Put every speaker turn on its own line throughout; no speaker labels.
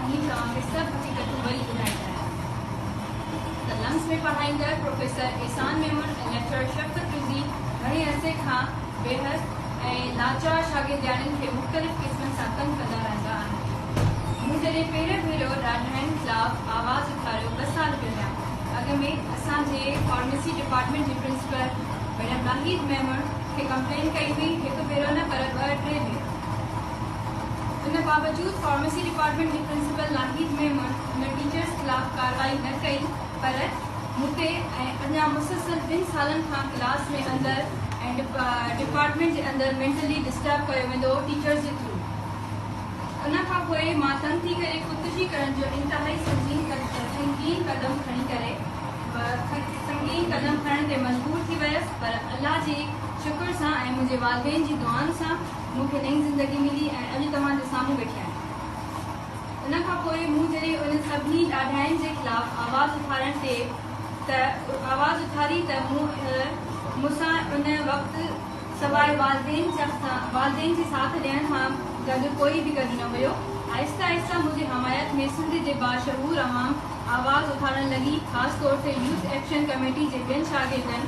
کڻي توهان کي سڀ حقيقتون وري ٻڌائيندا آهيان ته لمس ۾ پڙهائيندڙ پروفيسر احسان ميمڻ ۽ ليڪچرر شفقت رضي گهڻي عرصي کان بيحس ۽ لاچار شاگردياڻين کي مختلف قسمن سان تنگ ڪندا رهندا آهن. مون جڏهن پهريون ڀيرو ڏاڍاين خلاف آواز اٿاريو ٻه سال پهريان اڳ ۾ اسان جي فارميسي ڊپارٽمينٽ جي پرنسپل ميڊم ناهيد ميمڻ کي ڪمپلين ڪئي هئي هڪ ڀيرو نه پر ٻه ٽي ڀيرا. ان باوجود فارميسي ڊپارٽمينٽ جي پرنسپل ناهيد ميمڻ ان ٽيچرز خلاف ڪارروائي نه ڪئي پر مون تي ۽ اڃا مسلسل ٻن سالن کان ڪلاس ۾ اندر ۽ ڊپارٽمينٽ جي اندر مينٽلي ڊسٽرب ڪيو ويندو هو ٽيچرز جي ٿرو. ان کان پوء مان تنگ ٿي ڪري خودڪشي ڪرڻ جو انتهائي سنگين قدم کڻي ڪري سنگين قدم کڻڻ تي مجبور ٿي ويس پر الله جي شڪر سان ۽ منهنجي والدين جي دعائن سان مون کي نئين زندگي ملي ۽ اڄ توهان جي سامهون ويٺي آهيان. ان کان پوء مون جڏهن انهن سڀني ڏاڍاين جي خلاف آواز اٿارڻ تي ته آواز اٿاري ته مون مون سان ان وقت سواء والدين جا والدين جي ساٿ ڏيڻ کان گڏ ڪوئي به گڏ نه هيو. آهستي آهستي منهنجي حمايت ۾ سنڌ جي باشعور عوام آواز اٿارڻ لڳي خاص طور تي يوٿ ايڪشن ڪميٽي جي ٻين شاگردن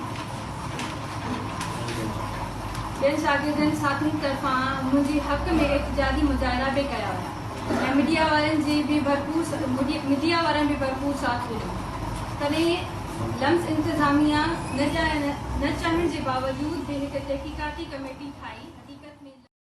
ٻين شاگردن ساٿين طرفان منهنجي حق ۾ احتجاجي مظاهرا به ڪيا ويا ۽ ميڊيا وارن جي به ڀرپور ميڊيا وارن به ڀرپور ساٿ ڏنو. تڏهن لمس انتظاميا نه چاهڻ جي باوجود به هڪ تحقيقاتي ڪميٽي ٺاهي.